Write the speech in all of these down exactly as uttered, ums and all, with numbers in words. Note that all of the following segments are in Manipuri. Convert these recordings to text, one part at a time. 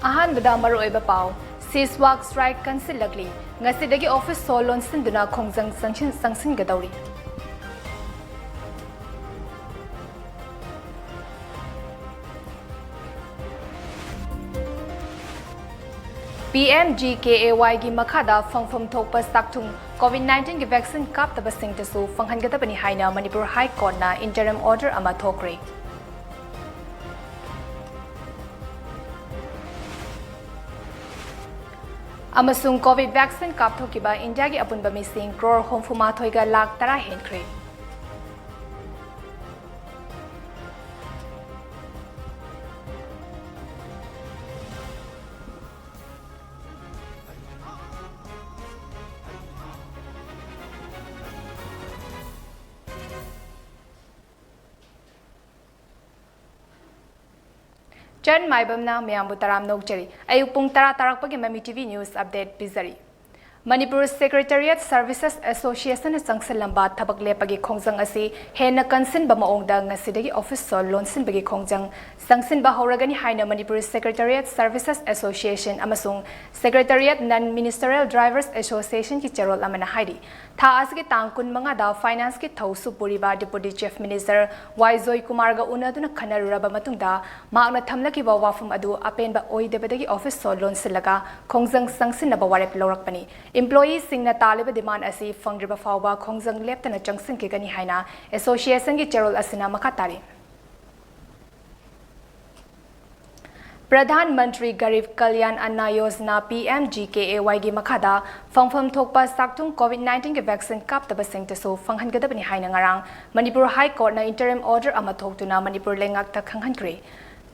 ꯑꯍꯥꯟꯕꯗ ꯃꯔꯨꯑꯣꯏꯕ ꯄꯥꯎ, ꯁꯤꯁꯋꯥꯛ ꯁ꯭ꯇ꯭ꯔꯥꯏꯛ ꯀꯟꯁꯤꯜꯂꯛꯂꯤ꯫ ꯉꯁꯤꯗꯒꯤ ꯑꯣꯐꯤꯁ ꯁꯣ ꯂꯣꯟꯁꯤꯟꯗꯨꯅ ꯈꯣꯡꯖꯪ ꯆꯪꯁꯤꯟ-, ꯆꯪꯁꯤꯟꯒꯗꯧꯔꯤ꯫ P M G K A ꯋꯥꯏꯒꯤ ꯃꯈꯥꯗ ꯐꯪꯐꯝ ꯊꯣꯛꯄ ꯆꯥꯛꯊꯨꯡ COVID nineteen ꯒꯤ vaccine ꯀꯥꯞꯇꯕꯁꯤꯡꯗꯁꯨ ꯐꯪꯍꯟꯒꯗꯕꯅꯤ ꯍꯥꯏꯅ ꯃꯅꯤꯄꯨꯔ ꯍꯥꯏ ꯀꯣꯔꯠꯅ interim order ꯑꯃ ꯊꯣꯛꯈ꯭ꯔꯦ꯫ ꯑꯃꯁꯨꯡ COVID vaccine ꯀꯥꯞꯊꯣꯛꯈꯤꯕ ꯏꯟꯗꯤꯌꯥꯒꯤ ꯑꯄꯨꯟꯕ ꯃꯤꯁꯤꯡ ꯀ꯭ꯔꯣꯔ ꯍꯨꯝꯐꯨ ꯃꯥꯊꯣꯏꯒ ꯂꯥꯈ ꯇꯔꯥ ꯍꯦꯟꯈ꯭ꯔꯦ꯫ ꯆꯟ ꯃꯥꯏꯕꯝꯅ ꯃꯌꯥꯝꯕꯨ ꯇꯔꯥꯝꯅ ꯑꯣꯛꯆꯔꯤ꯫ ꯑꯌꯨꯛ ꯄꯨꯡ ꯇꯔꯥ ꯇꯥꯔꯛꯄꯒꯤ ꯃꯃꯤ T V news update ꯄꯤꯖꯔꯤ꯫ Manipur Secretariat Services Association ꯅ ꯆꯪꯁꯤꯜꯂꯝꯕ ꯊꯕꯛ ꯂꯦꯞꯄꯒꯤ ꯈꯣꯡꯖꯪ ꯑꯁꯤ ꯍꯦꯟꯅ ꯀꯟꯁꯤꯟꯕ ꯃꯑꯣꯡꯗ ꯉꯁꯤꯗꯒꯤ ꯑꯣꯐꯤꯁ ꯁꯣ ꯂꯣꯟꯁꯤꯟꯕꯒꯤ ꯈꯣꯡꯖꯪ ꯆꯪꯁꯤꯟꯕ ꯍꯧꯔꯒꯅꯤ ꯍꯥꯏꯅ ꯃꯅꯤꯄꯨꯔ Secretariat Services Association ꯑꯃꯁꯨꯡ Secretariat Non Ministerial Drivers Association ꯒꯤ ꯆꯦꯔꯣꯜ ꯑꯃꯅ ꯍꯥꯏꯔꯤ꯫ ꯊꯥ ꯑꯁꯤꯒꯤ ꯇꯥꯡ ꯀꯨꯟꯃꯉꯥꯗ Finance ꯀꯤ ꯊꯧꯁꯨ ꯄꯨꯔꯤꯕ Deputy Chief Minister ꯋꯥꯏ ꯖꯣꯏꯀꯨꯃꯥꯔꯒ ꯎꯅꯗꯨꯅ ꯈꯟꯅꯔꯨꯔꯕ ꯃꯇꯨꯡꯗ, ꯃꯍꯥꯛꯅ ꯊꯝꯂꯛꯈꯤꯕ ꯋꯥꯐꯝ ꯑꯗꯨ ꯑꯄꯦꯟꯕ ꯑꯣꯏꯗꯕꯗꯒꯤ ꯑꯣꯐꯤꯁ ꯁꯣ ꯂꯣꯟꯁꯤꯜꯂꯒ ꯈꯣꯡꯖꯪ ꯆꯪꯁꯤꯟꯅꯕ ꯋꯥꯔꯦꯞ ꯂꯧꯔꯛꯄꯅꯤ꯫ Employee ꯁꯤꯡꯅ ꯇꯥꯜꯂꯤꯕ demand ꯑꯁꯤ ꯐꯪꯗ꯭ꯔꯤꯕ ꯐꯥꯎꯕ ꯈꯣꯡꯖꯪ ꯂꯦꯞꯇꯅ ꯆꯪꯁꯤꯟꯈꯤꯒꯅꯤ ꯍꯥꯏꯅ Association ꯒꯤ ꯆꯦꯔꯣꯜ ꯑꯁꯤꯅ ꯃꯈꯥ ꯇꯥꯔꯤ꯫ Pradhan Mantri Garib Kalyan ꯑꯟꯅ Yojana, P M G K A Y ꯒꯤ ꯃꯈꯥꯗ ꯐꯪꯐꯝ ꯊꯣꯛꯄ ꯆꯥꯛꯊꯨꯡ COVID nineteen ꯒꯤ vaccine ꯀꯥꯞꯇꯕꯁꯤꯡꯗꯁꯨ ꯐꯪꯍꯟꯒꯗꯕꯅꯤ ꯍꯥꯏꯅ ꯉꯔꯥꯡ ꯃꯅꯤꯄꯨꯔ ꯍꯥꯏ ꯀꯣꯔꯠꯅ interim order ꯑꯃ ꯊꯣꯛꯇꯨꯅ Manipur ꯂꯩꯉꯥꯛꯇ ꯈꯪꯍꯟꯈ꯭ꯔꯦ꯫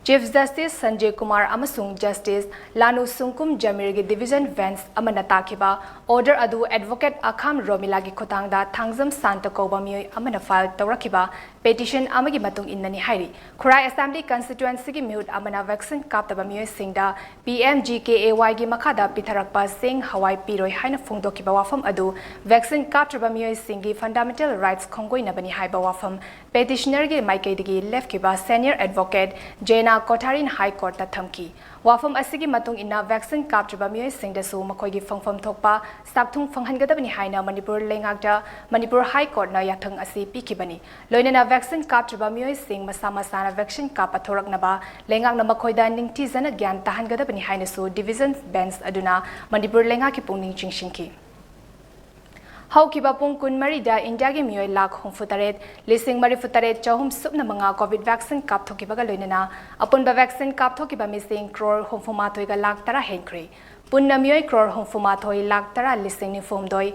Chief Justice Sanjay Kumar ꯑꯃꯁꯨꯡ Justice ꯂꯥꯅꯨ ꯁꯨꯡꯀꯨꯝ ꯖꯃꯤꯔꯒꯤ division bench ꯑꯃꯅ ꯇꯥꯈꯤꯕ order ꯑꯗꯨ advocate ꯑꯈꯥꯝ ꯔꯣꯃꯤꯂꯥꯒꯤ ꯈꯨꯠꯊꯥꯡꯗ ꯊꯥꯡꯖꯝ ꯁꯥꯟꯇ ꯀꯧꯕ ꯃꯤꯑꯣꯏ ꯑꯃꯅ file ꯇꯧꯔꯛꯈꯤꯕ petition ꯑꯃꯒꯤ ꯃꯇꯨꯡ ꯏꯟꯅꯅꯤ ꯍꯥꯏꯔꯤ꯫ ꯈꯨꯔꯥꯏ Assembly Constituency ꯒꯤ ꯃꯤꯍꯨꯠ ꯑꯃꯅ vaccine ꯀꯥꯞꯇꯕ ꯃꯤꯑꯣꯏꯁꯤꯡꯗ P M G K A Y ꯒꯤ ꯃꯈꯥꯗ ꯄꯤꯊꯔꯛꯄ ꯆꯦꯡ ꯍꯋꯥꯏ ꯄꯤꯔꯣꯏ ꯍꯥꯏꯅ ꯐꯣꯡꯗꯣꯛꯈꯤꯕ ꯋꯥꯐꯝ ꯑꯗꯨ vaccine ꯀꯥꯞꯇ꯭ꯔꯕ ꯃꯤꯑꯣꯏꯁꯤꯡꯒꯤ fundamental rights ꯈꯣꯡꯒꯣꯏꯅꯕꯅꯤ ꯍꯥꯏꯕ ꯋꯥꯐꯝ petitioner ꯒꯤ ꯃꯥꯏꯀꯩꯗꯒꯤ ꯂꯦꯞꯈꯤꯕ senior advocate ꯖꯦꯅꯥ ꯀꯣꯊꯥꯔꯤꯅ ꯍꯥꯏ ꯀꯣꯔꯠꯇ ꯊꯝꯈꯤ꯫ ꯋꯥꯐꯝ ꯑꯁꯤꯒꯤ ꯃꯇꯨꯡ ꯏꯟꯅ vaccine ꯀꯥꯞꯇ꯭ꯔꯤꯕ ꯃꯤꯑꯣꯏꯁꯤꯡꯗꯁꯨ ꯃꯈꯣꯏꯒꯤ ꯐꯪꯐꯝ ꯊꯣꯛꯄ ꯆꯥꯛꯊꯨꯡ ꯐꯪꯍꯟꯒꯗꯕꯅꯤ ꯍꯥꯏꯅ ꯃꯅꯤꯄꯨꯔ ꯂꯩꯉꯥꯛꯇ ꯃꯅꯤꯄꯨꯔ High Courtꯅ ꯌꯥꯊꯪ ꯑꯁꯤ ꯄꯤꯈꯤꯕꯅꯤ꯫ ꯂꯣꯏꯅꯅ vaccine ꯀꯥꯞꯇ꯭ꯔꯤꯕ ꯃꯤꯑꯣꯏꯁꯤꯡ ꯃꯁꯥ ꯃꯁꯥꯅ vaccine ꯀꯥꯞꯄ ꯊꯣꯔꯛꯅꯕ ꯂꯩꯉꯥꯛꯅ ꯃꯈꯣꯏꯗ ꯅꯤꯡꯊꯤꯖꯅ ꯒ꯭ꯌꯥꯟ ꯇꯥꯍꯟꯒꯗꯕꯅꯤ ꯍꯥꯏꯅꯁꯨ division bench ꯑꯗꯨꯅ ꯃꯅꯤꯄꯨꯔ ꯂꯩꯉꯥꯛꯀꯤ ꯄꯨꯛꯅꯤꯡ ꯆꯤꯡꯁꯤꯟꯈꯤ꯫ ꯍꯧꯈꯤꯕ ꯄꯨꯡ ꯀꯨꯟꯃꯔꯤꯗ ꯏꯟꯗꯤꯌꯥꯒꯤ ꯃꯤꯑꯣꯏ ꯂꯥꯈ ꯍꯨꯝꯐꯨꯇꯔꯦꯠ ꯂꯤꯁꯤꯡ ꯃꯔꯤꯐꯨꯇꯔꯦꯠ ꯆꯍꯨꯝ ꯁꯨꯞꯅ ꯃꯉꯥ COVID vaccine ꯀꯥꯞꯊꯣꯛꯈꯤꯕꯒ ꯂꯣꯏꯅꯅ ꯑꯄꯨꯟꯕ vaccine ꯀꯥꯞꯊꯣꯛꯈꯤꯕ ꯃꯤꯁꯤꯡ ꯀ꯭ꯔꯣꯔ ꯍꯨꯝꯐꯨꯃꯥꯊꯣꯏꯒ ꯂꯥꯈ ꯇꯔꯥ ꯍꯦꯟꯈ꯭ꯔꯦ꯫ ꯄꯨꯟꯅ ꯃꯤꯑꯣꯏ ꯀ꯭ꯔꯣꯔ ꯍꯨꯝꯐꯨꯃꯥꯊꯣꯏ ꯂꯥꯈ ꯇꯔꯥ ꯂꯤꯁꯤꯡ ꯅꯤꯐꯨꯍꯨꯝꯗꯣꯏ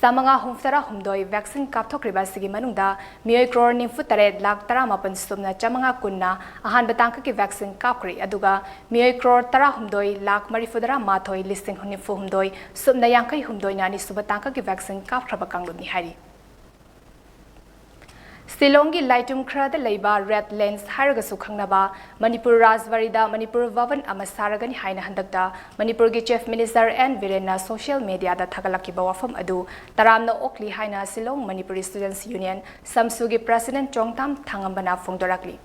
ꯆꯥꯃꯉꯥ ꯍꯨꯝꯐꯨꯇꯔꯥ ꯍꯨꯝꯗꯣꯏ vaccine ꯀꯥꯞꯊꯣꯛꯈ꯭ꯔꯤꯕ ꯑꯁꯤꯒꯤ ꯃꯅꯨꯡꯗ ꯃꯤꯑꯣꯏ ꯀ꯭ꯔꯣꯔ ꯅꯤꯐꯨꯇꯔꯦꯠ ꯂꯥꯈ ꯇꯔꯥꯃꯥꯄꯟ ꯁꯨꯞꯅ ꯆꯥꯃꯉꯥ ꯀꯨꯟꯅ ꯑꯍꯥꯟꯕ ꯇꯥꯡꯀꯛꯀꯤ vaccine ꯀꯥꯞꯈ꯭ꯔꯦ, ꯑꯗꯨꯒ ꯃꯤꯑꯣꯏ ꯀ꯭ꯔꯣꯔ ꯇꯔꯥꯍꯨꯝꯗꯣꯏ ꯂꯥꯈ ꯃꯔꯤꯐꯨꯇꯔꯥ ꯃꯥꯊꯣꯏ ꯂꯤꯁꯤꯡ ꯅꯤꯐꯨꯍꯨꯝꯗꯣꯏ ꯁꯨꯞꯅ ꯌꯥꯡꯈꯩ ꯍꯨꯝꯗꯣꯏꯅ ꯑꯅꯤꯁꯨꯕ ꯇꯥꯡꯀꯛꯀꯤ vaccine ꯀꯥꯞꯈ꯭ꯔꯕ ꯀꯥꯡꯂꯨꯞꯅꯤ ꯍꯥꯏꯔꯤ꯫ ꯁꯤꯂꯣꯡꯒꯤ ꯂꯥꯏꯇꯨꯝ ꯈꯔꯗ ꯂꯩꯕ Red Lens ꯍꯥꯏꯔꯒꯁꯨ ꯈꯪꯅꯕ ꯃꯅꯤꯄꯨꯔ ꯔꯥꯖꯕꯥꯔꯤꯗ ꯃꯅꯤꯄꯨꯔ ꯚꯕꯟ ꯑꯃ ꯁꯥꯔꯒꯅꯤ ꯍꯥꯏꯅ ꯍꯟꯗꯛꯇ ꯃꯅꯤꯄꯨꯔꯒꯤ Chief Minister N ꯕꯤꯔꯦꯟꯅ social mediaꯗ ꯊꯥꯒꯠꯂꯛꯈꯤꯕ ꯋꯥꯐꯝ ꯑꯗꯨ ꯇꯔꯥꯝꯅ ꯑꯣꯛꯂꯤ ꯍꯥꯏꯅ Shillong Manipuri Students Union, ꯁꯝꯁꯨꯒꯤ President ꯆꯣꯡꯊꯥꯝ ꯊꯥꯡꯉꯝꯕꯅ ꯐꯣꯡꯗꯣꯔꯛꯂꯤ꯫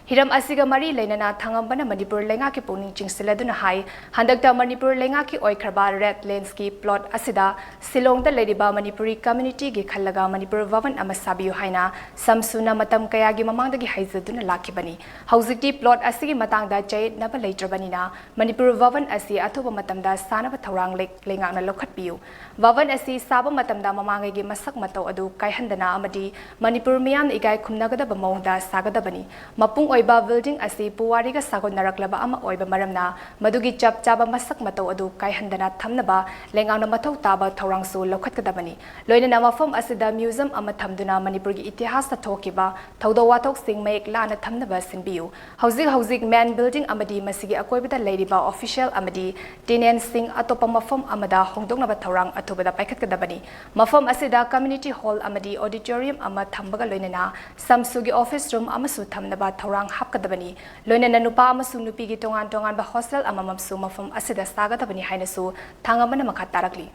ꯍꯤꯔꯝ ꯑꯁꯤꯒ ꯃꯔꯤ ꯂꯩꯅꯅ ꯊꯥꯡꯉꯝꯕꯅ ꯃꯅꯤꯄꯨꯔ ꯂꯩꯉꯥꯛꯀꯤ ꯄꯨꯛꯅꯤꯡ ꯆꯤꯡꯁꯤꯜꯂꯗꯨꯅ ꯍꯥꯏ, ꯍꯟꯗꯛꯇ ꯃꯅꯤꯄꯨꯔ ꯂꯩꯉꯥꯛꯀꯤ ꯑꯣꯏꯈ꯭ꯔꯕ Red Lensꯀꯤ plot ꯑꯁꯤꯗ ꯁꯤꯂꯣꯡꯗ ꯂꯩꯔꯤꯕ ꯃꯅꯤꯄꯨꯔꯤ communityꯒꯤ ꯈꯜꯂꯒ ꯃꯅꯤꯄꯨꯔ ꯚꯕꯟ ꯑꯃ ꯁꯥꯕꯤꯌꯨ ꯍꯥꯏꯅ ꯁꯝꯁꯨꯅ ꯃꯇꯝ ꯀꯌꯥꯒꯤ ꯃꯃꯥꯡꯗꯒꯤ ꯍꯥꯏꯖꯗꯨꯅ ꯂꯥꯛꯈꯤꯕꯅꯤ꯫ ꯍꯧꯖꯤꯛꯇꯤ plot ꯑꯁꯤꯒꯤ ꯃꯇꯥꯡꯗ ꯆꯌꯦꯠꯅꯕ ꯂꯩꯇ꯭ꯔꯕꯅꯤꯅ ꯃꯅꯤꯄꯨꯔ ꯚꯕꯟ ꯑꯁꯤ ꯑꯊꯨꯕ ꯃꯇꯝꯗ ꯁꯥꯅꯕ ꯊꯧꯔꯥꯡ ꯂꯩ-, ꯂꯩꯉꯥꯛꯅ ꯂꯧꯈꯠꯄꯤꯌꯨ꯫ ꯚꯕꯟ ꯑꯁꯤ ꯁꯥꯕ ꯃꯇꯝꯗ ꯃꯃꯥꯡꯉꯩꯒꯤ ꯃꯁꯛ ꯃꯇꯧ ꯑꯗꯨ ꯀꯥꯏꯍꯟꯗꯅ ꯑꯃꯗꯤ ꯃꯅꯤꯄꯨꯔ ꯃꯤꯌꯥꯝꯅ ꯏꯀꯥꯏ ꯈꯨꯝꯅꯒꯗꯕ ꯃꯑꯣꯡꯗ ꯁꯥꯒꯗꯕꯅꯤ꯫ ꯃꯄꯨꯡ ꯑꯣꯏꯕ building ꯑꯁꯤ ꯄꯨꯋꯥꯔꯤꯒ ꯁꯥꯒꯣꯟꯅꯔꯛꯂꯕ ꯑꯃ ꯑꯣꯏꯕ ꯃꯔꯝꯅ ꯃꯗꯨꯒꯤ ꯆꯞ ꯆꯥꯕ ꯃꯁꯛ ꯃꯇꯧ ꯑꯗꯨ ꯀꯥꯏꯍꯟꯗꯅ ꯊꯝꯅꯕ ꯂꯩꯉꯥꯛꯅ ꯃꯊꯧ ꯇꯥꯕ ꯊꯧꯔꯥꯡꯁꯨ ꯂꯧꯈꯠꯀꯗꯕꯅꯤ꯫ ꯂꯣꯏꯅꯅ ꯃꯐꯝ ꯑꯁꯤꯗ museum ꯑꯃ ꯊꯝꯗꯨꯅ ꯃꯅꯤꯄꯨꯔꯒꯤ ꯏꯇꯤꯍꯥꯁꯇ ꯊꯣꯛꯈꯤꯕ ꯊꯧꯗꯣꯛ ꯋꯥꯊꯣꯛꯁꯤꯡ ꯃꯌꯦꯛ ꯂꯥꯅ ꯊꯝꯅꯕ ꯁꯤꯟꯕꯤꯌꯨ꯫ ꯍꯧꯖꯤꯛ ꯍꯧꯖꯤꯛ main building ꯑꯃꯗꯤ ꯃꯁꯤꯒꯤ ꯑꯀꯣꯏꯕꯗ ꯂꯩꯔꯤꯕ official ꯑꯃꯗꯤ tenantꯁꯤꯡ ꯑꯇꯣꯞꯄ ꯃꯐꯝ ꯑꯃꯗ ꯍꯣꯡꯗꯣꯛꯅꯕ ꯊꯧꯔꯥꯡ ꯑꯊꯨꯕꯗ ꯄꯥꯏꯈꯠꯀꯗꯕꯅꯤ꯫ ꯃꯐꯝ ꯑꯁꯤꯗ community hall ꯑꯃꯗꯤ auditorium ꯑꯃ ꯊꯝꯕꯒ ꯂꯣꯏꯅꯅ ꯁꯝꯁꯨꯒꯤ office room ꯑꯃꯁꯨ ꯊꯝꯅꯕ ꯊꯧꯔꯥꯡ ꯍꯥꯞꯀꯗꯕꯅꯤ꯫ ꯂꯣꯏꯅꯅ ꯅꯨꯄꯥ ꯑꯃꯁꯨꯡ ꯅꯨꯄꯤꯒꯤ ꯇꯣꯉꯥꯟ ꯇꯣꯉꯥꯟꯕ hostel ꯑꯃꯃꯝꯁꯨ ꯃꯐꯝ ꯑꯁꯤꯗ ꯁꯥꯒꯗꯕꯅꯤ ꯍꯥꯏꯅꯁꯨ ꯊꯥꯡꯉꯝꯕꯅ ꯃꯈꯥ ꯇꯥꯔꯛꯂꯤ꯫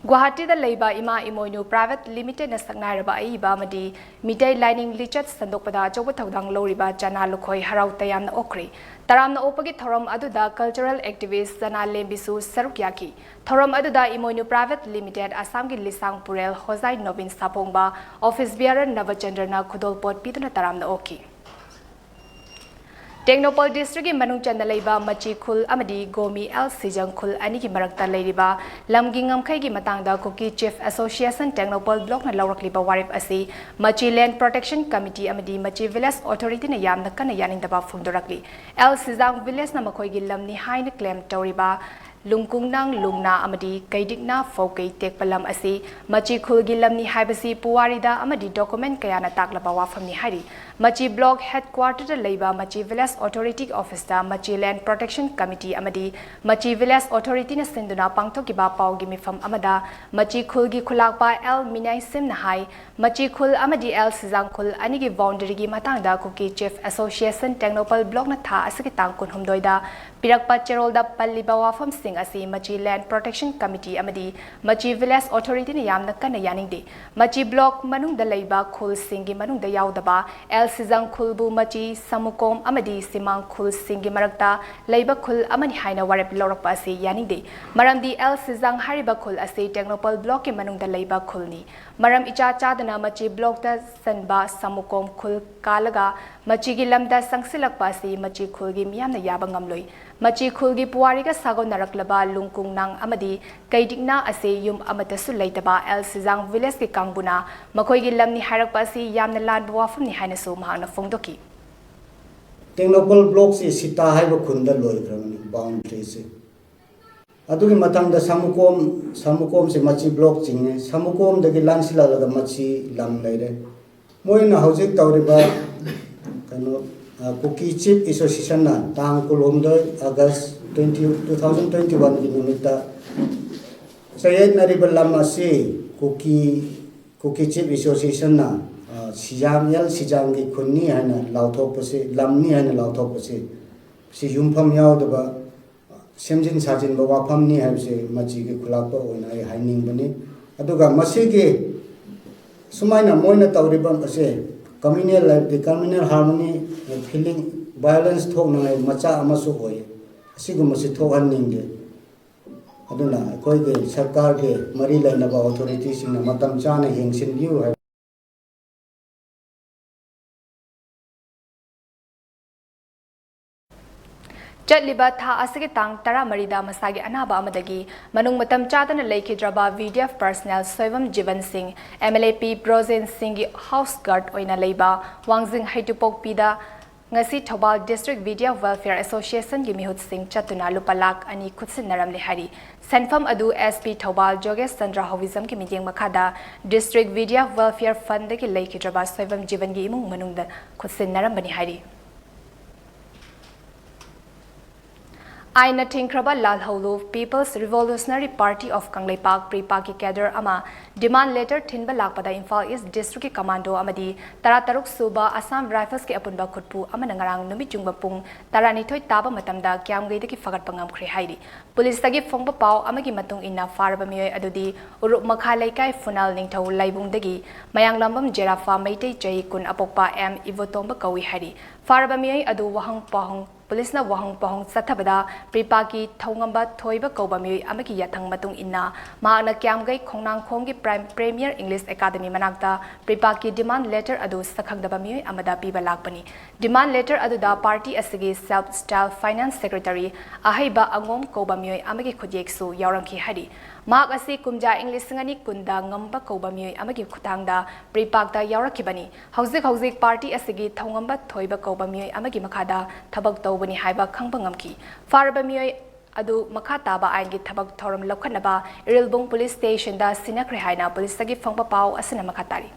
ꯒꯨꯋꯥꯍꯥꯇꯤꯗ ꯂꯩꯕ ꯏꯃꯥ ꯏꯃꯣꯏꯅꯨ ꯄ꯭ꯔꯥꯏꯚꯦꯠ ꯂꯤꯃꯤꯇꯦꯗꯅ ꯁꯛꯅꯥꯏꯔꯕ ꯑꯏꯕ ꯑꯃꯗꯤ ꯃꯤꯇꯩ ꯂꯥꯏꯅꯤꯡ ꯂꯤꯆꯠ ꯁꯟꯗꯣꯛꯄꯗ ꯑꯆꯧꯕ ꯊꯧꯗꯥꯡ ꯂꯧꯔꯤꯕ ꯆꯅꯥ ꯂꯨꯈꯣꯏ ꯍꯔꯥꯎ ꯇꯌꯥꯝꯅ ꯑꯣꯛꯈ꯭ꯔꯦ꯫ ꯇꯔꯥꯝꯅ ꯑꯣꯛꯄꯒꯤ ꯊꯧꯔꯝ ꯑꯗꯨꯗ ꯀꯜꯆꯔꯦꯜ ꯑꯦꯛꯇꯤꯚꯤꯁ ꯆꯅꯥ ꯂꯦꯝꯕꯤꯁꯨ ꯁꯔꯨꯛ ꯌꯥꯈꯤ꯫ ꯊꯧꯔꯝ ꯑꯗꯨꯗ ꯏꯃꯣꯏꯅꯨ ꯄ꯭ꯔꯥꯏꯚꯦꯠ ꯂꯤꯃꯤꯇꯦꯗ ꯑꯁꯥꯝꯒꯤ ꯂꯤꯁꯥꯡ ꯄꯨꯔꯦꯜ ꯍꯣꯖꯥꯏ ꯅꯣꯕꯤꯟ ꯁꯥꯐꯣꯡꯕ, ꯑꯣꯐꯤꯁ ꯕꯤꯌꯥꯔꯔ ꯅꯕꯆꯟꯗ꯭ꯔꯅ ꯈꯨꯗꯣꯜꯄꯣꯠ ꯄꯤꯗꯨꯅ ꯇꯔꯥꯝꯅ ꯑꯣꯛꯈꯤ꯫ ꯇꯦꯡꯅꯧꯄꯜ ꯗꯤꯁꯇ꯭ꯔꯤꯛꯀꯤ ꯃꯅꯨꯡ ꯆꯟꯅ ꯂꯩꯕ ꯃꯆꯤ ꯈꯨꯜ ꯑꯃꯗꯤ ꯒꯣꯃꯤ ꯑꯦꯜ ꯁꯤꯖꯪ ꯈꯨꯜ ꯑꯅꯤꯒꯤ ꯃꯔꯛꯇ ꯂꯩꯔꯤꯕ ꯂꯝꯒꯤ ꯉꯝꯈꯩꯒꯤ ꯃꯇꯥꯡꯗ ꯀꯨꯀꯤ ꯆꯤꯐ ꯑꯦꯁꯣꯁꯤꯌꯦꯁꯟ ꯇꯦꯡꯅꯧꯄꯜ ꯕ꯭ꯂꯣꯛꯅ ꯂꯧꯔꯛꯂꯤꯕ ꯋꯥꯔꯦꯞ ꯑꯁꯤ ꯃꯆꯤ ꯂꯦꯟ ꯄ꯭ꯔꯣꯇꯦꯛꯁꯟ ꯀꯃꯤꯇꯤ ꯑꯃꯗꯤ ꯃꯆꯤ ꯚꯤꯂꯦꯖ ꯑꯣꯊꯣꯔꯤꯇꯤꯅ ꯌꯥꯝꯅ ꯀꯟꯅ ꯌꯥꯅꯤꯡꯗꯕ ꯐꯣꯡꯗꯣꯔꯛꯂꯤ꯫ ꯑꯦꯜ ꯁꯤꯖꯥꯡ ꯚꯤꯂꯦꯖꯅ ꯃꯈꯣꯏꯒꯤ ꯂꯝꯅꯤ ꯍꯥꯏꯅ ꯀ꯭ꯂꯦꯝ ꯇꯧꯔꯤꯕ ꯂꯨꯡꯀꯨꯡꯅꯥꯡ ꯂꯨꯡꯅꯥ ꯑꯃꯗꯤ ꯀꯩꯗꯤꯛꯅꯥ ꯐꯧꯀꯩ ꯇꯦꯛꯄ ꯂꯝ ꯑꯁꯤ ꯃꯆꯤ ꯈꯨꯜꯒꯤ ꯂꯝꯅꯤ ꯍꯥꯏꯕꯁꯤ ꯄꯨꯋꯥꯔꯤꯗ ꯑꯃꯗꯤ ꯗꯣꯀꯨꯃꯦꯟ ꯀꯌꯥꯅ ꯇꯥꯛꯂꯕ ꯋꯥꯐꯝꯅꯤ ꯍꯥꯏꯔꯤ꯫ ꯃꯆꯤ ꯕ꯭ꯂꯣꯛ ꯍꯦꯗꯀ꯭ꯋꯥꯔꯇꯔꯗ ꯂꯩꯕ ꯃꯆꯤ ꯚꯤꯂꯦꯖ ꯑꯣꯊꯣꯔꯤꯇꯤ ꯑꯣꯐꯤꯁꯇ ꯃꯆꯤ ꯂꯦꯟ ꯄ꯭ꯔꯣꯇꯦꯛꯁꯟ ꯀꯃꯤꯇꯤ ꯑꯃꯗꯤ ꯃꯆꯤ ꯚꯤꯂꯦꯖ ꯑꯣꯊꯣꯔꯤꯇꯤꯅ ꯁꯤꯟꯗꯨꯅ ꯄꯥꯡꯊꯣꯛꯈꯤꯕ ꯄꯥꯎꯒꯤ ꯃꯤꯐꯝ ꯑꯃꯗ ꯃꯆꯤ ꯈꯨꯜꯒꯤ ꯈꯨꯂꯥꯛꯄ ꯑꯦꯜ ꯃꯤꯅꯥꯏ ꯁꯤꯝꯅ ꯍꯥꯏ, ꯃꯆꯤ ꯈꯨꯜ ꯑꯃꯗꯤ ꯑꯦꯜ ꯁꯤꯖꯥꯡ ꯈꯨꯜ ꯑꯅꯤꯒꯤ ꯕꯥꯎꯟꯗꯔꯤꯒꯤ ꯃꯇꯥꯡꯗ ꯀꯨꯀꯤ ꯆꯤꯐ ꯑꯦꯁꯣꯁꯤꯌꯦꯁꯟ ꯇꯦꯡꯅꯧꯄꯜ ꯕ꯭ꯂꯣꯛꯅ ꯊꯥ ꯑꯁꯤꯒꯤ ꯇꯥꯡ ꯀꯨꯟꯍꯨꯝꯗꯣꯏꯗ ꯄꯤꯔꯛꯄ ꯆꯦꯔꯣꯜꯗ ꯄꯜꯂꯤꯕ ꯋꯥꯐꯝꯁꯤꯡ ꯑꯁꯤ ꯃꯆꯤ ꯂꯦꯟ ꯄ꯭ꯔꯣꯇꯦꯛꯁꯟ ꯀꯃꯤꯇꯤ ꯑꯃꯗꯤ ꯃꯆꯤ ꯚꯤꯂꯦꯖ ꯑꯣꯊꯣꯔꯤꯇꯤꯅ ꯌꯥꯝꯅ ꯀꯟꯅ ꯌꯥꯅꯤꯡꯗꯦ꯫ ꯃꯆꯤ ꯕ꯭ꯂꯣꯛ ꯃꯅꯨꯡꯗ ꯂꯩꯕ ꯈꯨꯜꯁꯤꯡꯒꯤ ꯃꯅꯨꯡꯗ ꯌꯥꯎꯗꯕ ꯑꯦꯜ ꯁꯤꯖꯥꯡ ꯈꯨꯜꯕꯨ ꯃꯆꯤ, ꯁꯃꯨꯀꯣꯝ ꯑꯃꯗꯤ ꯁꯤꯃꯥꯡ ꯈꯨꯜꯁꯤꯡꯒꯤ ꯃꯔꯛꯇ ꯂꯩꯕ ꯈꯨꯜ ꯑꯃꯅꯤ ꯍꯥꯏꯅ ꯋꯥꯔꯦꯞ ꯂꯧꯔꯛꯄ ꯑꯁꯤ ꯌꯥꯅꯤꯡꯗꯦ꯫ ꯃꯔꯝꯗꯤ ꯑꯦꯜ ꯁꯤꯖꯥꯡ ꯍꯥꯏꯔꯤꯕ ꯈꯨꯜ ꯑꯁꯤ ꯇꯦꯡꯅꯧꯄꯜ ꯕ꯭ꯂꯣꯛꯀꯤ ꯃꯅꯨꯡꯗ ꯂꯩꯕ ꯈꯨꯜꯅꯤ꯫ ꯃꯔꯝ ꯏꯆꯥ ꯆꯥꯗꯅ ꯃꯆꯤ ꯕ꯭ꯂꯣꯛꯇ ꯆꯟꯕ ꯁꯃꯨꯀꯣꯝ ꯈꯨꯜ ꯀꯥꯜꯂꯒ ꯃꯆꯤꯒꯤ ꯂꯝꯗ ꯆꯪꯁꯤꯜꯂꯛꯄ ꯑꯁꯤ ꯃꯆꯤ ꯈꯨꯜꯒꯤ ꯃꯤꯌꯥꯝꯅ ꯌꯥꯕ ꯉꯝꯂꯣꯏ꯫ ꯃꯆꯤ ꯈꯨꯜꯒꯤ ꯄꯨꯋꯥꯔꯤꯒ ꯁꯥꯒꯣꯟꯅꯔꯛꯂꯕ ꯂꯨꯡꯀꯨꯡꯅꯥꯡ ꯑꯃꯗꯤ ꯀꯩꯗꯤꯛꯅꯥ ꯑꯁꯤ ꯌꯨꯝ ꯑꯃꯠꯇꯁꯨ ꯂꯩꯇꯕ ꯑꯦꯜ ꯁꯤꯖꯥꯡ ꯚꯤꯂꯦꯖꯀꯤ ꯀꯥꯡꯕꯨꯅ ꯃꯈꯣꯏꯒꯤ ꯂꯝꯅꯤ ꯍꯥꯏꯔꯛꯄ ꯑꯁꯤ ꯌꯥꯝꯅ ꯂꯥꯟꯕ ꯋꯥꯐꯝꯅꯤ ꯍꯥꯏꯅꯁꯨ ꯃꯍꯥꯛꯅ ꯐꯣꯡꯗꯣꯛꯈꯤ꯫ ꯇꯦꯡꯅꯧꯄꯜ ꯕ꯭ꯂꯣꯛꯁꯤ ꯁꯤꯇꯥ ꯍꯥꯏꯕ ꯈꯨꯟꯗ ꯂꯣꯏꯈ꯭ꯔꯕꯅꯤ ꯕꯥꯎꯟꯗ꯭ꯔꯤꯁꯤ꯫ ꯑꯗꯨꯒꯤ ꯃꯊꯪꯗ ꯁꯃꯨꯀꯣꯝ, ꯁꯃꯨꯀꯣꯝꯁꯦ ꯃꯆꯤ ꯕ꯭ꯂꯣꯛ ꯆꯤꯡꯉꯦ꯫ ꯁꯃꯨꯀꯣꯝꯗꯒꯤ ꯂꯥꯟꯁꯤꯜꯂꯛꯂꯒ ꯃꯆꯤ ꯂꯝ ꯂꯩꯔꯦ꯫ ꯃꯣꯏꯅ ꯍꯧꯖꯤꯛ ꯇꯧꯔꯤꯕ ꯀꯩꯅꯣ, ꯑ, ꯀꯨꯀꯤ ꯆꯤꯐ ꯑꯦꯁꯣꯁꯤꯌꯦꯁꯟꯅ ꯇꯥꯡ ꯀꯨꯟꯍꯨꯝꯗꯣꯏ ꯑꯥꯒꯁ ꯇ꯭ꯋꯦꯟꯇꯤ, ꯇꯨ ꯊꯥꯎꯖꯟ ꯇ꯭ꯋꯦꯟꯇꯤ ꯋꯥꯟꯒꯤ ꯅꯨꯃꯤꯠꯇ ꯆꯌꯦꯠꯅꯔꯤꯕ ꯂꯝ ꯑꯁꯤ ꯀꯨꯀꯤ, ꯀꯨꯀꯤ ꯆꯤꯐ ꯑꯦꯁꯣꯁꯤꯌꯦꯁꯟꯅ, ꯑ, ꯁꯤꯖꯥꯡ, ꯑꯦꯜ ꯁꯤꯖꯥꯡꯒꯤ ꯈꯨꯟꯅꯤ ꯍꯥꯏꯅ ꯂꯥꯎꯊꯣꯛꯄꯁꯤ, ꯂꯝꯅꯤ ꯍꯥꯏꯅ ꯂꯥꯎꯊꯣꯛꯄꯁꯤ, ꯁꯤ ꯌꯨꯝꯐꯝ ꯌꯥꯎꯗꯕ ꯁꯦꯝꯖꯤꯟ ꯁꯥꯖꯤꯟꯕ ꯋꯥꯐꯝꯅꯤ ꯍꯥꯏꯕꯁꯦ ꯃꯁꯤꯒꯤ ꯈꯨꯂꯥꯛꯄ ꯑꯣꯏꯅ ꯑꯩ ꯍꯥꯏꯅꯤꯡꯕꯅꯤ꯫ ꯑꯗꯨꯒ ꯃꯁꯤꯒꯤ ꯁꯨꯃꯥꯏꯅ ꯃꯣꯏꯅ ꯇꯧꯔꯤꯕ ꯑꯁꯦ communal, ꯍꯥꯏꯕꯗꯤ communal harmony, feeling violence ꯊꯣꯛꯅꯉꯥꯏ ꯃꯆꯥꯛ ꯑꯃꯁꯨ ꯑꯣꯏ꯫ ꯑꯁꯤꯒꯨꯝꯕꯁꯤ ꯊꯣꯛꯍꯟꯅꯤꯡꯗꯦ꯫ ꯑꯗꯨꯅ ꯑꯩꯈꯣꯏꯒꯤ ꯁꯔꯀꯥꯔꯒꯤ ꯃꯔꯤ ꯂꯩꯅꯕ ꯑꯣꯊꯣꯔꯤꯇꯤꯁꯤꯡꯅ ꯃꯇꯝ ꯆꯥꯅ ꯌꯦꯡꯁꯤꯟꯕꯤꯌꯨ ꯍꯥꯏꯕ꯫ ꯆꯠꯂꯤꯕ ꯊꯥ ꯑꯁꯤꯒꯤ ꯇꯥꯡ ꯇꯔꯥꯃꯔꯤꯗ ꯃꯁꯥꯒꯤ ꯑꯅꯥꯕ ꯑꯃꯗꯒꯤ ꯃꯅꯨꯡ ꯃꯇꯝ ꯆꯥꯗꯅ ꯂꯩꯈꯤꯗ꯭ꯔꯕ VDF personnel ꯁꯣꯏꯕꯝ ꯖꯤꯕꯟ ꯁꯤꯡ, MLA ꯄꯤ ꯕ꯭ꯔꯣꯖꯦꯟ ꯁꯤꯡꯒꯤ house guard ꯑꯣꯏꯅ ꯂꯩꯕ ꯋꯥꯡꯖꯤꯡ ꯍꯩꯇꯨꯄꯣꯛꯄꯤꯗ ꯉꯁꯤ ꯊꯧꯕꯥꯜ District VDF Welfare Associationꯒꯤ ꯃꯤꯍꯨꯠꯁꯤꯡ ꯆꯠꯇꯨꯅ ꯂꯨꯄꯥ ꯂꯥꯈ ꯑꯅꯤ ꯈꯨꯠꯁꯤꯟꯅꯔꯝꯂꯦ ꯍꯥꯏꯔꯤ꯫ ꯁꯦꯟꯐꯝ ꯑꯗꯨ SP ꯊꯧꯕꯥꯜ ꯖꯣꯒꯦꯁ ꯆꯟꯗ꯭ꯔ ꯍꯧꯕꯤꯖꯝꯒꯤ ꯃꯤꯠꯌꯦꯡ ꯃꯈꯥꯗ District VDF Welfare Fundꯗꯒꯤ ꯂꯩꯈꯤꯗ꯭ꯔꯕ ꯁꯣꯏꯕꯝ ꯖꯤꯕꯟꯒꯤ ꯏꯃꯨꯡ ꯃꯅꯨꯡꯗ ꯈꯨꯠꯁꯤꯟꯅꯔꯝꯕꯅꯤ ꯍꯥꯏꯔꯤ꯫ ꯑꯥꯏꯟꯅ ꯊꯤꯡꯈ꯭ꯔꯕ ꯂꯥꯜꯍꯧꯂꯨ People's Revolutionary Party of Kangleipak, PREPAꯀꯤ cadre ꯑꯃ demand letter ꯊꯤꯟꯕ ꯂꯥꯛꯄꯗ ꯏꯝꯐꯥꯜ East Districtꯀꯤ commando ꯑꯃꯗꯤ ꯇꯔꯥꯇꯔꯨꯛ ꯁꯨꯕ Assam Riflesꯀꯤ ꯑꯄꯨꯟꯕ ꯈꯨꯠꯄꯨ ꯑꯃꯅ ꯉꯔꯥꯡ ꯅꯨꯃꯤꯠ ꯌꯨꯡꯕ ꯄꯨꯡ ꯇꯔꯥꯅꯤꯊꯣꯏ ꯇꯥꯕ ꯃꯇꯝꯗ ꯀ꯭ꯌꯥꯝꯒꯩꯗꯒꯤ ꯐꯒꯠꯄ ꯉꯝꯈ꯭ꯔꯦ ꯍꯥꯏꯔꯤ꯫ ꯄꯨꯂꯤꯁꯇꯒꯤ ꯐꯪꯕ ꯄꯥꯎ ꯑꯃꯒꯤ ꯃꯇꯨꯡ ꯏꯟꯅ, ꯐꯥꯔꯕ ꯃꯤꯑꯣꯏ ꯑꯗꯨꯗꯤ ꯎꯔꯨꯞ ꯃꯈꯥ ꯂꯩꯀꯥꯏ ꯐꯨꯅꯥꯜ ꯅꯤꯡꯊꯧ ꯂꯥꯏꯕꯨꯡꯗꯒꯤ ꯃꯌꯥꯡꯂꯥꯝꯕꯝ ꯖꯦꯔꯥꯐꯥ ꯃꯩꯇꯩ ꯆꯍꯤ ꯀꯨꯟ ꯑꯄꯣꯛꯄ ꯑꯦꯝ ꯏꯕꯣꯇꯣꯝꯕ ꯀꯧꯏ ꯍꯥꯏꯔꯤ꯫ ꯐꯥꯔꯕ ꯃꯤꯑꯣꯏ ꯑꯗꯨ ꯋꯥꯍꯪ ꯄꯥꯎꯍꯪ ꯄꯨꯂꯤꯁꯅ ꯋꯥꯍꯪ ꯄꯥꯎꯍꯪ ꯆꯠꯊꯕꯗ PREPAꯀꯤ ꯊꯧꯉꯝꯕ ꯊꯣꯏꯕ ꯀꯧꯕ ꯃꯤꯑꯣꯏ ꯑꯃꯒꯤ ꯌꯥꯊꯪ ꯃꯇꯨꯡ ꯏꯟꯅ ꯃꯍꯥꯛꯅ ꯀ꯭ꯌꯥꯝꯒꯩ ꯈꯣꯡꯅꯥꯡꯈꯣꯡꯒꯤ Prime-, Premier English Academy ꯃꯅꯥꯛꯇ PREPAꯀꯤ demand letter ꯑꯗꯨ ꯁꯛꯈꯪꯗꯕ ꯃꯤꯑꯣꯏ ꯑꯃꯗ ꯄꯤꯕ ꯂꯥꯛꯄꯅꯤ꯫ Demand letter ꯑꯗꯨꯗ party ꯑꯁꯤꯒꯤ Self Style Finance Secretary ꯑꯍꯩꯕ ꯑꯉꯣꯝ ꯀꯧꯕ ꯃꯤꯑꯣꯏ ꯑꯃꯒꯤ ꯈꯨꯠꯌꯦꯛꯁꯨ ꯌꯥꯎꯔꯝꯈꯤ ꯍꯥꯏꯔꯤ꯫ ꯃꯍꯥꯛ ꯑꯁꯤ ꯀꯨꯝꯖꯥ ꯏꯪ ꯂꯤꯁꯤꯡ ꯑꯅꯤ ꯀꯨꯟꯗ ꯉꯝꯕ ꯀꯧꯕ ꯃꯤꯑꯣꯏ ꯑꯃꯒꯤ ꯈꯨꯠꯊꯥꯡꯗ PREPAꯀꯇ ꯌꯥꯎꯔꯛꯈꯤꯕꯅꯤ꯫ ꯍꯧꯖꯤꯛ ꯍꯧꯖꯤꯛ party ꯑꯁꯤꯒꯤ ꯊꯧꯉꯝꯕ ꯊꯣꯏꯕ ꯀꯧꯕ ꯃꯤꯑꯣꯏ ꯑꯃꯒꯤ ꯃꯈꯥꯗ ꯊꯕꯛ ꯇꯧꯕꯅꯤ ꯍꯥꯏꯕ ꯈꯪꯕ ꯉꯝꯈꯤ꯫ ꯐꯥꯔꯕ ꯃꯤꯑꯣꯏ ꯑꯗꯨ ꯃꯈꯥ ꯇꯥꯕ ꯑꯥꯏꯟꯒꯤ ꯊꯕꯛ ꯊꯧꯔꯝ ꯂꯧꯈꯠꯅꯕ ꯏꯔꯤꯜꯕꯨꯡ Police Stationꯗ ꯁꯤꯟꯅꯈ꯭ꯔꯦ ꯍꯥꯏꯅ ꯄꯨꯂꯤꯁꯇꯒꯤ ꯐꯪꯕ ꯄꯥꯎ ꯑꯁꯤꯅ ꯃꯈꯥ ꯇꯥꯔꯤ꯫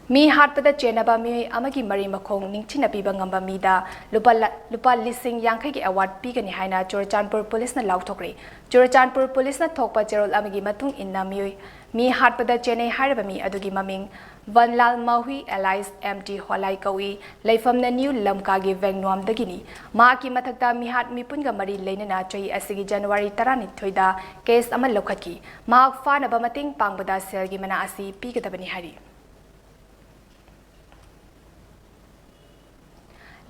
ꯃꯤ ꯍꯥꯠꯄꯗ ꯆꯦꯟꯅꯕ ꯃꯤꯑꯣꯏ ꯑꯃꯒꯤ ꯃꯔꯩ ꯃꯈꯣꯡ ꯅꯤꯡꯊꯤꯅ ꯄꯤꯕ ꯉꯝꯕ ꯃꯤꯗ ꯂꯨꯄꯥ ꯂ-, ꯂꯨꯄꯥ ꯂꯤꯁꯤꯡ ꯌꯥꯡꯈꯩꯒꯤ award ꯄꯤꯒꯅꯤ ꯍꯥꯏꯅ ꯆꯨꯔꯆꯥꯟꯄꯨꯔ ꯄꯨꯂꯤꯁꯅ ꯂꯥꯎꯊꯣꯛꯈ꯭ꯔꯦ꯫ ꯆꯨꯔꯆꯥꯟꯄꯨꯔ ꯄꯨꯂꯤꯁꯅ ꯊꯣꯛꯄ ꯆꯦꯔꯣꯜ ꯑꯃꯒꯤ ꯃꯇꯨꯡ ꯏꯟꯅ ꯃꯤꯑꯣꯏ, ꯃꯤ ꯍꯥꯠꯄꯗ ꯆꯦꯟꯅꯩ ꯍꯥꯏꯔꯕ ꯃꯤ ꯑꯗꯨꯒꯤ ꯃꯃꯤꯡ ꯚꯟꯂꯥꯜ ꯃꯥꯍꯨꯏ alias M T ꯍꯣꯂꯥꯏ ꯀꯧꯏ, ꯂꯩꯐꯝꯅ ꯅ꯭ꯌꯨ ꯂꯝꯀꯥꯒꯤ ꯚꯦꯡꯅꯨꯋꯥꯝꯗꯒꯤꯅꯤ꯫ ꯃꯍꯥꯛꯀꯤ ꯃꯊꯛꯇ ꯃꯤꯍꯥꯠ ꯃꯤꯄꯨꯟꯒ ꯃꯔꯤ ꯂꯩꯅꯅ ꯆꯍꯤ ꯑꯁꯤꯒꯤ ꯖꯅꯋꯥꯔꯤ ꯇꯔꯥꯅꯤꯊꯣꯏꯗ case ꯑꯃ ꯂꯧꯈꯠꯈꯤ꯫ ꯃꯍꯥꯛ ꯐꯥꯅꯕ ꯃꯇꯦꯡ ꯄꯥꯡꯕꯗ ꯁꯦꯜꯒꯤ ꯃꯅꯥ ꯑꯁꯤ ꯄꯤꯒꯗꯕꯅꯤ ꯍꯥꯏꯔꯤ꯫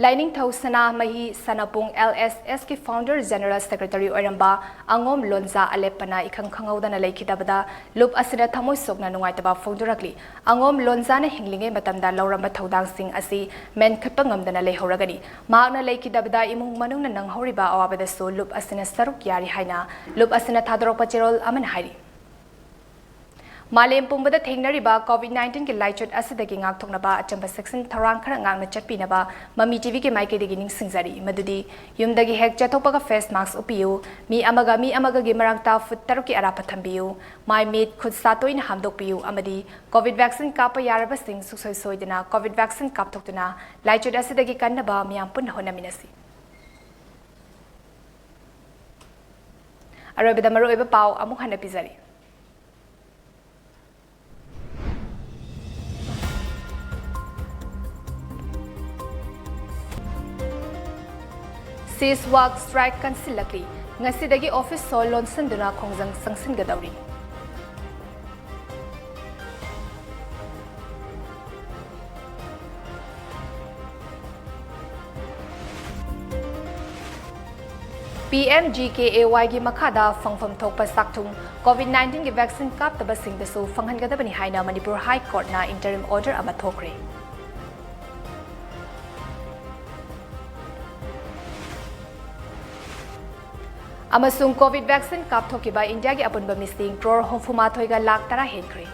ꯂꯥꯏꯅꯤꯡꯊꯧ ꯁꯅꯥꯃꯍꯤ ꯁꯅꯥꯄꯨꯡ L S S ꯀꯤ founder general secretary ꯑꯣꯏꯔꯝꯕ ꯑꯉꯣꯝ ꯂꯣꯟꯖꯥ ꯑꯂꯦꯞꯄꯅ ꯏꯈꯪ ꯈꯪꯍꯧꯗꯅ ꯂꯩꯈꯤꯗꯕꯗ ꯂꯨꯞ ꯑꯁꯤꯅ ꯊꯃꯣꯏ ꯁꯣꯛꯅ ꯅꯨꯡꯉꯥꯏꯇꯕ ꯐꯣꯡꯗꯣꯔꯛꯂꯤ꯫ ꯑꯉꯣꯝ ꯂꯣꯟꯖꯥꯅ ꯍꯤꯡꯂꯤꯉꯩ ꯃꯇꯝꯗ ꯂꯧꯔꯝꯕ ꯊꯧꯗꯥꯡꯁꯤꯡ ꯑꯁꯤ ꯃꯦꯟꯈꯠꯄ ꯉꯝꯗꯅ ꯂꯩꯍꯧꯔꯒꯅꯤ꯫ ꯃꯍꯥꯛꯅ ꯂꯩꯈꯤꯗꯕꯗ ꯏꯃꯨꯡ ꯃꯅꯨꯡꯅ ꯅꯪꯍꯧꯔꯤꯕ ꯑꯋꯥꯕꯗꯁꯨ ꯂꯨꯞ ꯑꯁꯤꯅ ꯁꯔꯨꯛ ꯌꯥꯔꯤ ꯍꯥꯏꯅ ꯂꯨꯞ ꯑꯁꯤꯅ ꯊꯥꯗꯣꯔꯛꯄ ꯆꯦꯔꯣꯜ ꯑꯃꯅ ꯍꯥꯏꯔꯤ꯫ ꯃꯥꯂꯦꯝ ꯄꯨꯝꯕꯗ ꯊꯦꯡꯅꯔꯤꯕ COVID nineteen ꯒꯤ ꯂꯥꯏꯆꯠ ꯑꯁꯤꯗꯒꯤ ꯉꯥꯛꯊꯣꯛꯅꯕ ꯑꯆꯝꯕ ꯆꯦꯛꯁꯤꯟ ꯊꯧꯔꯥꯡ ꯈꯔ ꯉꯥꯛꯅ ꯆꯠꯄꯤꯅꯕ ꯃꯃꯤ TV ꯒꯤ ꯃꯥꯏꯀꯩꯗꯒꯤ ꯅꯤꯡꯁꯤꯡꯖꯔꯤ, ꯃꯗꯨꯗꯤ ꯌꯨꯝꯗꯒꯤ ꯍꯦꯛ ꯆꯠꯊꯣꯛꯄꯒ face mask ꯎꯞꯄꯤꯌꯨ, ꯃꯤ ꯑꯃꯒ ꯃꯤ ꯑꯃꯒꯒꯤ ꯃꯔꯛꯇ foot ꯇꯔꯨꯛꯀꯤ ꯑꯔꯥꯞꯄ ꯊꯝꯕꯤꯌꯨ, ꯃꯥꯏ ꯃꯤꯠ ꯈꯨꯠ ꯁꯥ ꯇꯣꯏꯅ ꯍꯥꯝꯗꯣꯛꯄꯤꯌꯨ ꯑꯃꯗꯤ COVID vaccine ꯀꯥꯞꯄ ꯌꯥꯔꯕꯁꯤꯡ ꯁꯨꯡꯁꯣꯏ ꯁꯣꯏꯗꯅ COVID vaccine ꯀꯥꯞꯊꯣꯛꯇꯨꯅ ꯂꯥꯏꯆꯠ ꯑꯁꯤꯗꯒꯤ ꯀꯟꯅꯕ ꯃꯤꯌꯥꯝ ꯄꯨꯟꯅ ꯍꯣꯠꯅꯃꯤꯟꯅꯁꯤ꯫ ꯑꯔꯣꯏꯕꯗ ꯃꯔꯨꯑꯣꯏꯕ ꯄꯥꯎ ꯑꯃꯨꯛ ꯍꯟꯅ ꯄꯤꯖꯔꯤ꯫ Ceasefire strike ꯀꯟꯁꯤꯜꯂꯛꯂꯤ꯫ ꯉꯁꯤꯗꯒꯤ office ꯁꯣ ꯂꯣꯟꯁꯤꯟꯗꯨꯅ ꯈꯣꯡꯖꯪ ꯆꯪꯁꯤꯟꯒꯗꯧꯔꯤ꯫ P M G K A Y ꯒꯤ ꯃꯈꯥꯗ ꯐꯪꯐꯝ ꯊꯣꯛꯄ ꯆꯥꯛꯊꯨꯡ COVID nineteen ꯒꯤ vaccine ꯀꯥꯞꯇꯕꯁꯤꯡꯗꯁꯨ ꯐꯪꯍꯟꯒꯗꯕꯅꯤ ꯍꯥꯏꯅ ꯃꯅꯤꯄꯨꯔ High Court ꯅ interim order ꯑꯃ ꯊꯣꯛꯈ꯭ꯔꯦ꯫ ꯑꯃꯁꯨꯡ COVID vaccine ꯀꯥꯞꯊꯣꯛꯈꯤꯕ ꯏꯟꯗꯤꯌꯥꯒꯤ ꯑꯄꯨꯟꯕ ꯃꯤꯁꯤꯡ ꯀ꯭ꯔꯣꯔ ꯍꯨꯝꯐꯨ ꯃꯥꯊꯣꯏꯒ ꯂꯥꯈ ꯇꯔꯥ ꯍꯦꯟꯈ꯭ꯔꯦ꯫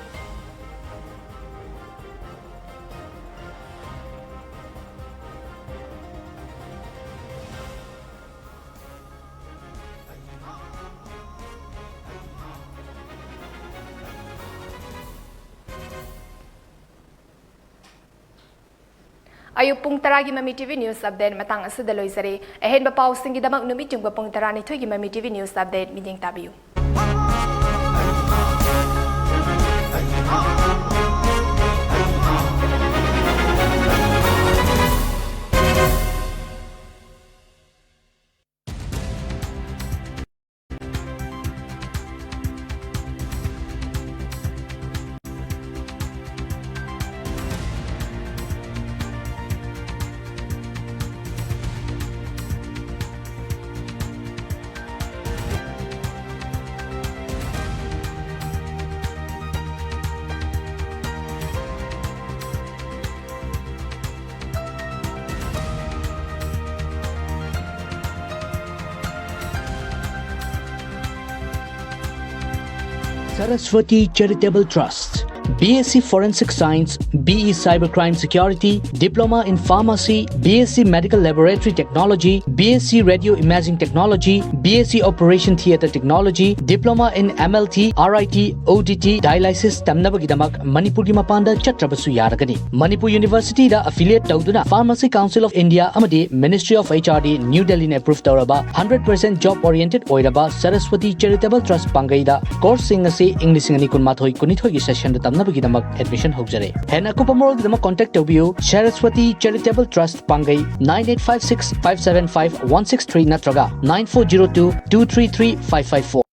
ꯑꯌꯨꯛ ꯄꯨꯡ ꯇꯔꯥꯒꯤ ꯃꯃꯤ ꯇꯤꯚꯤ ꯅ꯭ꯌꯨꯁ ꯑꯞꯗꯦꯠ ꯃꯇꯥꯡ ꯑꯁꯤꯗ ꯂꯣꯏꯖꯔꯦ꯫ ꯑꯍꯦꯟꯕ ꯄꯥꯎꯁꯤꯡꯒꯤꯗꯃꯛ ꯅꯨꯃꯤꯠ ꯌꯨꯡꯕ ꯄꯨꯡ ꯇꯔꯥꯅꯤꯊꯣꯏꯒꯤ ꯃꯃꯤ ꯇꯤꯚꯤ ꯅ꯭ꯌꯨꯁ ꯑꯞꯗꯦꯠ ꯃꯤꯠꯌꯦꯡ ꯇꯥꯕꯤꯌꯨ꯫ Saraswati Charitable Trust, B S C Forensic Science, B E Cybercrime Security, Diploma in Pharmacy, B S C Medical Laboratory Technology, B S C Radio Imaging Technology, B S C Operation Theatre Technology, Diploma in M L T, R I T, O D T, Dialysis ꯇꯝꯅꯕꯒꯤꯗꯃꯛ ꯃꯅꯤꯄꯨꯔꯒꯤ ꯃꯄꯥꯟꯗ ꯆꯠꯇ꯭ꯔꯕꯁꯨ ꯌꯥꯔꯒꯅꯤ꯫ ꯃꯅꯤꯄꯨꯔ University ꯗ affiliate ꯇꯧꯗꯨꯅ Pharmacy Council of India ꯑꯃꯗꯤ Ministry of H R D New Delhi ꯅ approve ꯇꯧꯔꯕ hundred percent job oriented ꯑꯣꯏꯔꯕ Saraswati Charitable Trust ꯄꯥꯡꯒꯩꯗ course ꯁꯤꯡ ꯑꯁꯤ ꯏꯪ ꯂꯤꯁꯤꯡ ꯑꯅꯤ ꯀꯨꯟꯃꯥꯊꯣꯏ ꯀꯨꯟꯅꯤꯊꯣꯏꯒꯤ session ꯗ ꯇꯝꯅꯕꯒꯤꯗꯃꯛ admission ꯍꯧꯖꯔꯦ꯫ ꯍꯦꯟꯅ ꯑꯀꯨꯞꯄ ꯃꯔꯣꯜꯒꯤꯗꯃꯛ contact ꯇꯧꯕꯤꯌꯨ Saraswati Charitable Trust ꯄꯥꯡꯒꯩ nine eight five six five seven five one six three ꯅꯠꯇ꯭ꯔꯒ nine four zero two two three three five five four꯫